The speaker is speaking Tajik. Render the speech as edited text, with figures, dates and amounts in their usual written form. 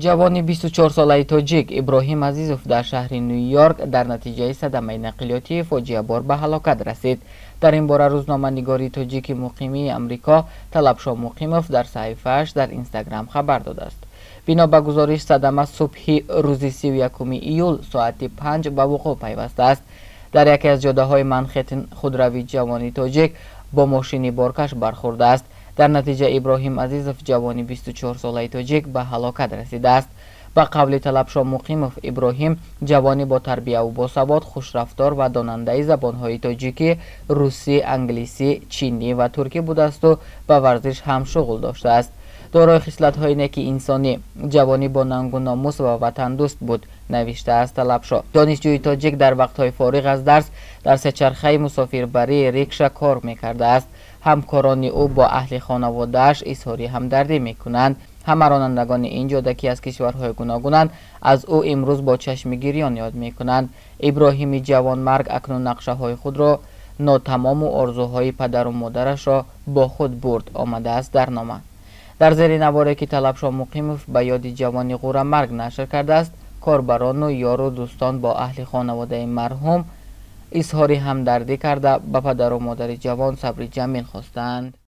Ҷавони 24-солаи тоҷик Иброҳим Азизов дар шаҳри Ню-Йорк дар натиҷаи садамаи нақлиётии фоҷиабор ба ҳалокат расид. Дар ин бора рӯзноманигори тоҷики муқимии Амрико Талабшо Муқимов дар саҳифааш дар Инстаграм хабар додааст. Бино ба гузориш, садама субҳи рӯзи 31 июл соати 5 ба вуқӯъ пайвастааст. Дар яке аз ҷодаҳои Манхеттен худрави ҷавони тоҷик бо мошини боркаш бархӯрдааст. Дар натиҷа Иброҳим Азизов, ҷавони 24-солаи тоҷик, ба ҳалокат расидааст. Ба қавли Талабшо Муқимов, Иброҳим ҷавони бо тарбияву босавод, хушрафтор ва донандаи забонҳои тоҷикӣ, русӣ, англисӣ, чинӣ ва туркӣ будаасту ба варзиш ҳам шуғл доштааст. Дорои хислатҳои неки инсонӣ, ҷавонӣ бо нангу номус ва ватандӯст буд, навиштааст Талабшо. Донишҷӯи тоҷик дар вақтҳои фориғ аз дарс дар сечархаи мусофирбарии рикша кор мекардааст. Ҳамкорони ӯ бо аҳли хонаводааш изҳори ҳамдардӣ мекунанд. Ҳама ронандагони ин ҷода, ки аз кишварҳои гуногунанд, аз ӯ имрӯз бо чашми гирён ёд мекунанд. Иброҳими ҷавонмарг акнун нақшаҳои худро нотамому орзуҳои падару модарашро бо худ бурд, омадааст дар нома. Дар зери наворе, ки Талабшо Муқимов ба ёди ҷавони ғӯрамарг нашр кардааст, корбарону ёру дӯстон бо аҳли хонаводаи марҳум изҳори ҳамдардӣ карда, ба падару модари ҷавон сабри ҷамил хостанд.